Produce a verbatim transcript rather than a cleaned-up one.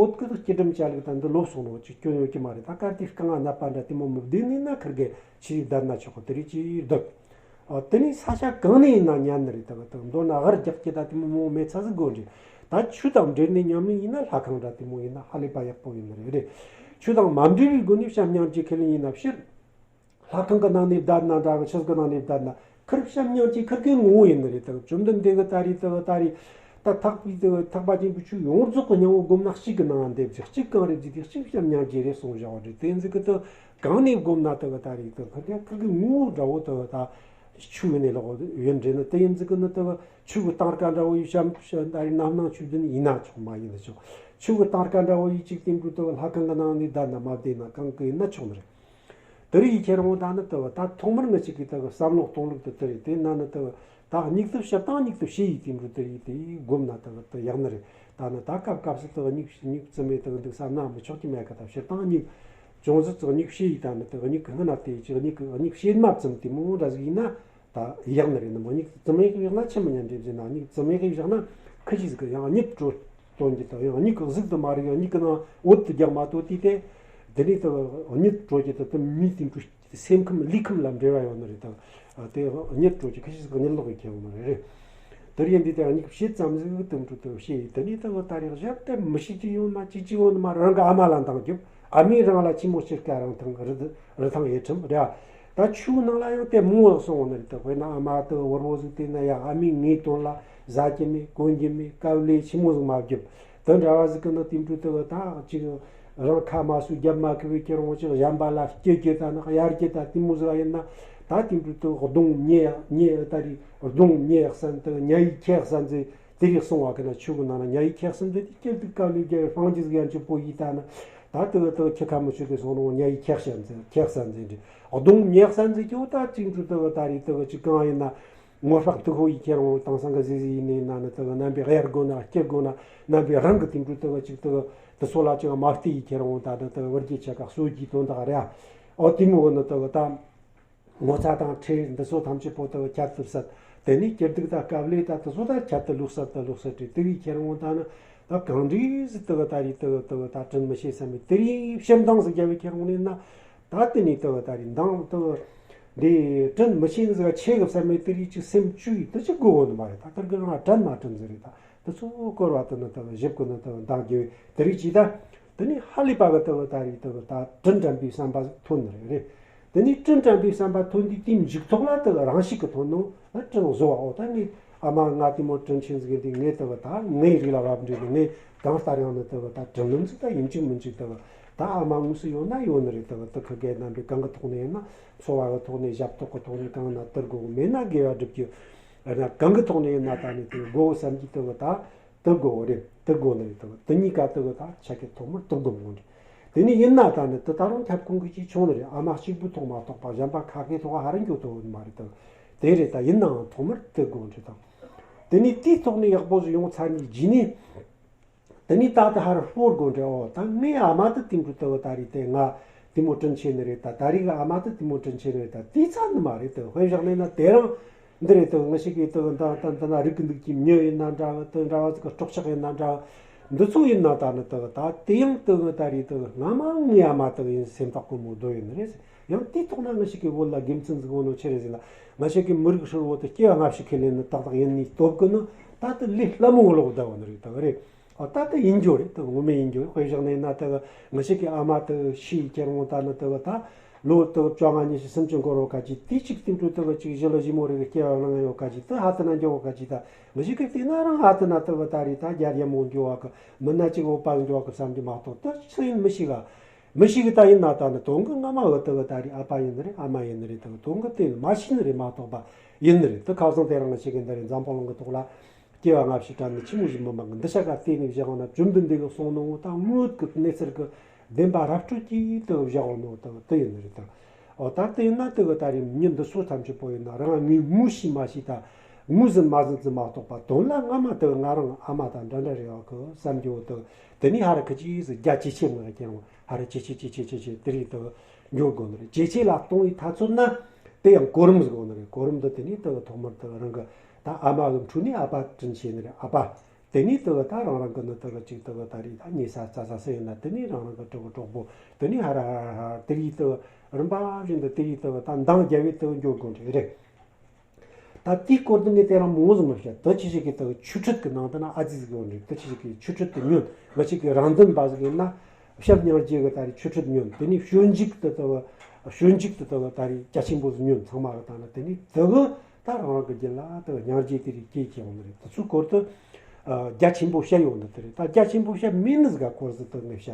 སློབ་ཀྱི་སྐྱིལ་ཀྲུང་ཅ་ལག་དང་འདི་ལོབས་སོང་ནོ་ཅིག་སྐྱོན་ཡོད་ཀྱི་མ་རེད། ད་གལ་ཏེ་རྐང་ང་ན་པ་འདྲ་དེ་མོ་མི་བདེ་ནི་ན་ཁིར་གེ་ཆི་རིག་བསྡད་ན་ཆོག་གི། དེ་རིགས་ཅིག་སྡོད། ཨ། དེ་ནས་ས་ཆ་གང་ནས་ཡིན་ན་ཉན་ནི་རེད། ད་གི་ད་མདོར་ན་སྒར་རྒྱག་གི་ད་དེ་མོ་མོ་མེད་ཚ་ཟིག་དགོས་རེད། ད་ཆོས་དང་འབྲེལ་ནས་ཉམས་ལེན་ཡིན་ན་ལྷ་ཁང་འདྲ་དེ་མོ་ཡིན་ན་ཧ་ལས་པ་ཡག་པོ་ཡིན་ནི་རེད། ཆོས་དང་མ་འབྲེལ་བའི་སྒོ་ནས་བྱམས་སྙིང་རྗེ་ཁས་ལེན་ཡིན་ན་ཕྱིར། ལྷ་ཁང་གི་ནང་ནས་བསྡད་ན་འདྲ་གི། ཆོས་གི་ནང་ནས་བསྡད་ན་ཁིར་བྱམས་སྙིང་རྗེ་ཁིར་གི་ངོ་བོ་ཡིན་ནི་རེད། ད་གི་བཅོམ་ལྡན་འདས་གི་ད་རེས་ད་གི་ད་རེས་ད་ཐེག་པའི་ད་གི་ཐེག་པ་ཆེན་པོའི་ཆོས་ཡོངས་རྫོགས་གི་སྙིང་བོ་བསྒོམས་ན་གཅིག་གི་ནང་འདེབས་ཀྱི་གཅིག་གང་རེད་ཟེར་དུས་གཅིག་བྱམས་སྙིང་རྗེ་རེད་གསུངས་བཞག་པ་རེད། དེ་ཡིན་ཟིག་གི་ད་གང་ནས་བསྒོམས་ན་ད་གི་ད་རེས་ད་གི་ཁིར་གི་ཁིར་གི་ངོ་བོ་འདྲ་བོ་ད་གི་ད་ཆོས་ཡིན་ནི་ལོག་ཡོད་འདྲེ་ནི། དེ་ཡིན་ཟིག་གི་ནི་ད་གི་ཆོས་གི་སྟངས་ཀ་འདྲ་བོ་ཡི་བྱམས་ད་རེས་རྣམ་སྣང་ཆོས་བདུན་ཡིན་ན་ཆོག་མ་ཡིན་ན་ཆོག་ཆོས་གི་སྟངས་ཀ་འདྲ་བོ་ཡི་གཅིག་སྟེང་དུ་ད་གི་ལྷ་ཁང་གི་ནང་ནས་བསྡད་ན་མ་བསྡད་ན་གང་གི་ཡིན་ན་ཆོག་ནི་རེད། དེ་རིགས་ཡི་ཁྱེར་འོང་ད་ནི་ལྟ་བུ་ད་ཐོག་མར་ང་ཅིག་གིས་ལྟ་བུ་བསམ་བློ་གཏོང་ལུགས་དེ་དེ་རེད། དེ་ན་ནི་ལྟ་བུ་ད་མྱིག་ཏུ་སྤྱིར་བཏང་མྱིག་ཏུ་ཕྱེ་ཡི་དེ་འགྲོ་དེ་ཡི་དེ་ཡི་བསྒོམ་ན་ལྟ་བུ་དེ་ཡག་ནི་རེད། ད་ནི་ད་སྐབས་སྐབས་སུ་ལྟ་བུ་མྱིག་མྱིག་བཙུམ་མེད་ལྟ་བུ་འདུག་བསམ་ན་མི་ཆོག་གི་མེད་ཀ། ད་སྤྱིར་བཏང་མྱིག་ཅུང་ཟད་ཙག་མྱིག་ཕྱེ་ཡི་ད་ནི་ལྟ་བུ་མྱིག་གི་སྔུན་ན་དེ་ཅིག་མྱིག་གི་མྱིག་ཕྱེད་མ་བཙུམ་དེ་མོ་འདྲ་ཟིག་ཡིན་ན་ད་ཡག་ནི་རེད། ནི་མོ་མྱིག་བཙུམ་ཡག་ཡག་ན་ཆི་མི་ཉན་འདྲེ་ཟེར་ན། མྱིག་བཙུམ་ཡག་ཡག་ན་ཁི་ཅི་ཟིག་གི་ཡང་མྱིག་དྲོ་དོན་གྱི་དང་ཡང་མྱིག་གི་གཟུགས་དུ་མ་རིག་ཡང་མྱིག་གི་ནང་འོད་དུ་རྒྱག་མ་གཏོགས་དེ་དེ་འདི་ནས་དུ་གཉིད་དྲོ་གྱི་དུ་དུ་མི་དེ་འཕྲོ་སེམས་ཁམས་ལུས་ཁམས་ལ་འབྲེལ་བ་ཡོད་ནི་རེད། དང་དེ་གཉིད་དྲོ་གྱི་ཁ་ཤས་ཀྱི་གཉིད་ལོག་གི་ཁྱེར་ཡོང་ནི་རེད། དེར་ཡིན་དུས་དེ་གཉིད་ཕྱེད་ཙམ་ཟིག་དུ་འཕྲོ་དུ་ཤེས་ཡིན། དེ་ནས་དུ་ད་རེས་གཞན་དེ་མི་ཤེས་ཀྱི་ཡོང་ན་ཅི་ཅི་ཡོང་ནི་མ་རང་གི་ཨ་མ་ལ་འདང་རྒྱབ། ཨ་མས་རང་ལ་ཆི་མོ་ཅིག་ག་རང་ཐང་རི་རི་ཐང་ཡེ་ཁྲིམས་རེད། ད་ཆུའི་ནང་ལ་ཡང་དེ་མོ་སོང་ནི་རེད། དེ་དཔེར་ན་ཨ་མ་དུ་བར་བོ་ཟིག་དེ་ན་ཡ་ཨ་མས་ངའི་དོན་ལ་ཟ་རྒྱུ་མེད་གོན་རྒྱུ་མེད་དཀའ་ལས་ཆི་མོ་ཟིག་མ་བརྒྱབ། དེ་འདྲ་བ་ཟིག་གི་ནི་དེ་འཕྲོ་དུ་ད་ཅིག་རང་ཁ་མ་སུ་རྒྱབ་མ་ཁུ་བའི་ཁྱེར་འོང་ཅིག་གཞན་པ་ལ་སྐྱི་རྒྱུ་ད་ནི་གཡར་རྒྱུ་ད་དེ་མོ་ཟིག་ཡིན་ན། ད་དེ་འཕྲོ་དུ་གདོང་ཉེ་ཉེ་ད་རེས་གདོང་ཉེ་ཡག་སན་དུ་ཉ་ཡི་ཁྱེག་སན་ཟིག་དེ་རིགས་སོང་བ་གི་ན་ཆུ་གི་ནང་ན་ཉ་ཡི་ཁྱེག་སན་དུ་དེ་སྐྱེ་དུ་དཀའ་ལས་རྒྱལ་བའི་ཧྥང་ཅི་ཟིག་ཡང་ཅིག་པོ་ཡི་ད་ནི། ད་དུ་དུ་ཁྱི་ཁ་མི་ཆུ་དེ་སོང་ནོ་ཉ་ཡི་ཁྱེག་སན་ཟིག་ཁྱེག་སན་ཟིག་འདི་གདོང་ཉེ་སན་ཟིག་ཀྱོ། ད་དེ་འཕྲོ་དུ་ད་རེས་དུ་ཅིག་གང་ཡིན་ན། ངོ་ཧྲག་ཏུ་ཧོ་ཡི་ཁྱེར་འོང་དེང་སང་གི་ཟི་ཟི་ཡིན་ནི་ན་ནི་དུ་རྣམ་པའི་གཡར་དགོ་ན་སྐྱེ་དགོ་ན་རྣམ་པའི་རང་གི་དེ་འཕྲོ་དུ་ཅིག་དུ་དུ་སོ་ལ་ཅིག་མ་བལྟས་ཡི་ཁྱེར་འོང་ད་ནི་དུ་བར་གྱི་ཆ་ག་སོ་གྱི་དོན་དག་རེད། ཨོ་དེ་མོ་གི་ནི་དུ་ད་ངོ་ཚ་དང་ཁྲེལ་འདི་ཚོ་ཐམས་ཅད་པོ་དུ་ཁྱད་དུ་བསད། དེ་ནས་སྐྱིད་སྡུག་དང་དཀའ་ལས་དང་དུ་ཚོ་ད་ཁྱད་དུ་ལུག་བསད་དུ་ལུག་བསད་དེ་དུ་ཡི་ཁྱེར་འོང་ད་ནི་ད་གང་འདྲི་ཟི་དུ་ད་རེས་དུ་དུ་ད་དྲིན་མི་ཤེས་བསམ་མེད་དེ་རིགས་ཕྱིར་འདང་ཟིག་རྒྱབ་བི་ཁྱེར་འོང་ནི་ན། ད་དེ་ནས་དུ་ད་རེས་འདང་དུ་འདི་དྲིན་མི་ཤེས་ཟིག་ཆེ་གི་བསམ་མེད་དེ་རིགས་ཅིག་སེམས་བཅུག་ཡི་དུ་ཅིག་དགོས་གོ་ནི་མ་རེད། ད་དེར་གི་རང་དྲན་མ་དྲན་ཟིག་རེད། ད་དུ་ཚོ་སྐོར་བ་དུ་ནི་དུ་ཞིབ་གི་ནི་དུ་འདང་རྒྱབ་བི་དེ་རིགས་ཅིག་ད། དེ་ནས་ཧ་ལས་པ་གི་དུ་ད་རེས་དུ་ད་དྲིན་དྲན་པའི་བསམ་པ་ཐོན་ནི་རེད། དེ་ནས་དྲིན་དྲན་པའི་བསམ་པ་ཐོན་དུས་དེའི་མཇུག་ཐོག་ལ་དུ་རང་ཤུགས་ཀྱིས་ཐོན་ནོ་ན་དྲིན་གཟོ་བའོ། ད་ངས་ཨ་མ་ང་དེ་མོ་དྲིན་ཆེན་ཟིག་ཡིན་དུས་ངས་དུ་ད་ངའི་རིགས་ལ་བབ་འདྲེ་ནི་ངས་གང་ལྟར་ཡང་ནི་དུ་ད་དྲིན་ལན་ཟིག་ད་ཡིན་གཅིག་མིན་གཅིག་དུ་ད་ཨ་མ་དངོས་སུ་ཡོད་ན་ཡོད་ནི་རེད། དུ་དུ་ཁི་དགེ་རྣམ་པའི་གང་གི་ཐོག་ནས་ཡིན་ན་འཚོ་བ་གི་ཐོག་ནས་ཞབས་ཏོག་གི་ཐོག་ནས་གང་ན་དུ་དགོས་མེད་ན་དགེ་བ་སྒྲུབ་རྒྱུ་ན་གང་གི་ཐོག་ནས་ཡིན་ན་ད་ནི་དུ་དགོས་བསམ་གྱི་དུ་ད། དུ་དགོས་རེད། དུ་དགོས་ནི་རེད། དུ་དུ་གཉིས་ཀ་དུ་གི་ད་ཆ་གི་ཐོག་མར་དུ་དགོས་མོ་རེད། དེ་ནས་ཡིན་ན་ད་ནི་དུ་ད་རུང་ཁྱབ་ཁོང་གི་ཅིག་བྱུང་ནི་རེད། ཨ་མ་གཅིག་པུའི་ཐོག་མ་གཏོགས་པ་གཞན་པ་ཁ་ཁའི་ཐོག་ཧ་ར་འགྱོ་ཐུབ་ནི་མ་རེད། དུ་དེ་རེད། ད་ཡིན་ནའང་ཐོག་མར་དུ་དགོས་རེད། དང་དེ་ནས་དེའི་ཐོག་ནས་ཡག་པོ་ཞིག་ཡོང་ཚར་ནས་རྗེས་ནས་དེ་ནས་ད་དུ་ཧ་ར་ཧོར་དགོས་རེད། ཨོ་ད་ངའི་ཨ་མ་དུ་དེང་དུ་དུ་ད་རེད། དེ་ང་དེ་མོ་དྲིན་ཆེ་ནི་རེད། ད་ད་རེས་ཨ་མ་དུ་དེ་མོ་དྲིན་ཆེ་ནི་རེད། ད་དེ་ཚ་ནི་མ་རེད། དུ་དཔེ་བཞག་ནས་ན་དེ་རང་འདི་རེད། དུ་ང་ཞིག་གིས་དུ་འདི་འདི་འདི་ན་རིག་གི་འདུག་གི་མྱི་ཡིན་ན་འདྲ་བ། དུ་འདྲ་བ་ཟིག་གི་སྲོག་ཆགས་ཡིན་ན་འདྲ་བ། འདི་ཚོ་ཡིན་ན་ད་ནི་དུ་ད་དེ་ཡང་དུ་ད་རེས་དུ་སྔ་མ་ངའི་ཨ་མ་དུ་ཡིན་སེམས་ཐག་གོ་མོ་རྡོ་ཡིན་ནི་རེད། ཡང་དེའི་ཐོག་ན་ང་ཞིག་གི་བོད་ལ་དགེ་མཚན་ཟིག་ཡོད་ནོ་ཆི་རེད་ཟེར་ན། ང་ཞིག་གི་མི་རིགས་ཧྲིལ་བོ་དུ་སྐྱེ་བ་སྔ་ཕྱི་ཁས་ལེན་ནི་ཏག་ཏག་ཡིན་ནི་སྟོབས་གི་ནི་ད་དུ་ལས་སླ་མོ་ལོག་བསྡད་ཡོད་ནི་རེད། དུ་རེད། ཨ་ད་དེ་ཡིན་རྒྱུ་རེད། དེ་ངོ་མ་ཡིན་རྒྱུ་རེད། དཔེ་བཞག་ནས་ན་དེ་གི་ང་ཞིག་གི་ཨ་མ་དེ་གི་ཤི་ཡི་ཁྱེར་འོང་ད་ནི་དེ་གི་ད་ལོ་དེ་གི་བཅོ་ལྔ་ཉི་ཤུ་སུམ་ཅུ་འགོར་བ་ག་ཅིག་དེ་གཅིག་སྟེང་དུ་དེ་གི་གཅིག་ཞི་ལུ་ཞི་མོ་རེ་གི་སྐྱེ་བ་བླངས་ཡོད་ག་ཅིག་དེ་ཧ་ཏི་ན་འགྱོ་བ་ག་ཅིག་ད་ང་ཞིག་གི་དེ་ན་རང་ཧ་ཏི་ན་དེ་གི་ད་རེད། ད་རྒྱ་རྒྱ་མོ་འགྱོ་བ་གི་མི་ན་གཅིག་འོ་པ་འགྱོ་བ་གི་བསམ་གྱི་མ་གཏོགས་དེ་ཆི་ཡིན་མི་ཤེས་ག་མི་ཤེས་གི་ད་ཡིན་ན་ད་ནི་དོན་གི་སྔ་མ་གི་དེ་གི་ད་རེད། ཨ་ཕ་ཡིན་ནི་རེད། ཨ་མ་ཡིན་ནི་རེད། དེ་གི་དོན་གི་དེ་ནི་མ་ཤེས་ནི་རེད་མ་གཏོགས་པ་ཡིན་ནི་རེད། དེ་ཁ་སང་དེ་རང་ང་ཞིག་གི་འདི་རེད། འཛམ་བུ་གླིང་གི་ཐོག་ལ། སྐྱེ་བ་སྔ་ཕྱི་དྲན་ནི་ཆི་མོ་ཞིག་མི་མང་གི་འདི་ཤ་ཀ་བལྟས་ནས་བཞག་ན་བཅོམ་ལྡན་འདས་ཀྱིས་གསུངས་ནོ་ད་དངོས་ཀྱི་གནས་ཚུལ་གྱི་བདེན་པ་ར་སྤྲོད་ཀྱིས་དུ་བཞག་ནོ་ད་དེ་ཡིན་ནི་རེད། ད་ཨོ་ད་དེ་ཡིན་ན་དེ་གི་ད་རེས་མྱི་འདི་ཚོ་ཐམས་ཅད་པོ་ཡིན་ན་རང་ངས་ངོ་ཤེས་མ་ཤེས་ད་ངོས་ཟིན་མ་ཟིན་ཙམ་མ་གཏོགས་པ་དོན་ལ་སྔ་མ་དེ་ང་རང་ཨ་མ་དང་འདྲ་འདྲ་རེད་བ་གི་བསམ་རྒྱུ་དེ་དེ་ནས་ཧ་ར་ཁི་ཅི་ཟིག་རྒྱ་ཇེ་ཆེ་མི་ཀྱང་ཧ་ར་ཇེ་ཆེ་ཇེ་ཆེ་ཇེ་ཆེ་དེ་རིང་དེ་འགྱོ་དགོས་ནི་རེད། ཇེ་ཆེ་ལ་གཏོང་བའི་ཐ་ཚོད་ན། དེ་ཡང་གོ་རིམ་ཟིག་ཡོད་ནི་རེད། གོ་རིམ་འདི་དེ་ནས་ད་ཐོག་མར་ད་རང་གི་ད་ཨ་མ་གི་འཕྲོ་ནས་ཨ་ཕ་དྲིན་ཆེ་ནི་རེད། ཨ་ཕ་ དེ་ནས་དེ་གི་ད་རང་རང་གི་ནི་དེ་གི་ཅིག་དེ་གི་ད་རེས་ད་ཉལ་ས་རྩ་ས་སུ་ཡིན་ན། དེ་ནས་རང་རང་གི་གྲོགས་པོ་གྲོགས་པོ། དེ་ནས་ཧ་ར་ཧ་ར་ཧ་ར་དེ་རིགས་དེ་གི་རིམ་པ་བཞིན་དུ་དེ་རིགས་དེ་གི་ད་འདང་རྒྱབ་པའི་དེ་གི་འགྱོ་དགོས་འདྲ་རེད། ད་དེའི་སྐོར་དུ་ངས་དེ་རིང་མང་ཟིག་མི་བཤད། དེ་ཁྱེད་ཅག་གིས་དེ་གི་ཆོས་ཁྲིད་ཀྱི་ནང་དུ་ན་ཨ་ཙི་ཟིག་ཡོད་རེད། དེ་ཁྱེད་ཅག་གིས་ཆོས་ཁྲིད་དེ་ཉོན། ང་ཅག་གི་རང་དོན་པ་ཟིག་ཡིན་ན། ཞབས་སྙིང་རྗེ་གི་ད་རེས་ཆོས་ཁྲིད་ཉོན། དེ་ནས་སྤྱོད་འཇུག་ཏུ་དེ་གི་སྤྱོད་འཇུག་ཏུ་དེ་གི་ད་རེས་རྒྱ་ཆེན་པོ་ཟིག་ཉོན། ཚང་མ་གི་ད་ན་དེ་ནས་དེ་གི་ད་རང་རང་གི་རྒྱུད་ལ་དེ་གི་སྙིང་རྗེ་དེ་རིགས་སྐྱེ་སྐྱེ་འོང་ནི་རེད། དེ་ཚོའི་སྐོར་དུ་རྒྱ་ཆེན་པོ་བཤད་ཡོང་ནི་དེ་རེད། ད་རྒྱ་ཆེན་པོ་བཤད་མེད་ནི་ཟིག་ག་སྐོར་ཟིག་དེ་ངས་བཤད།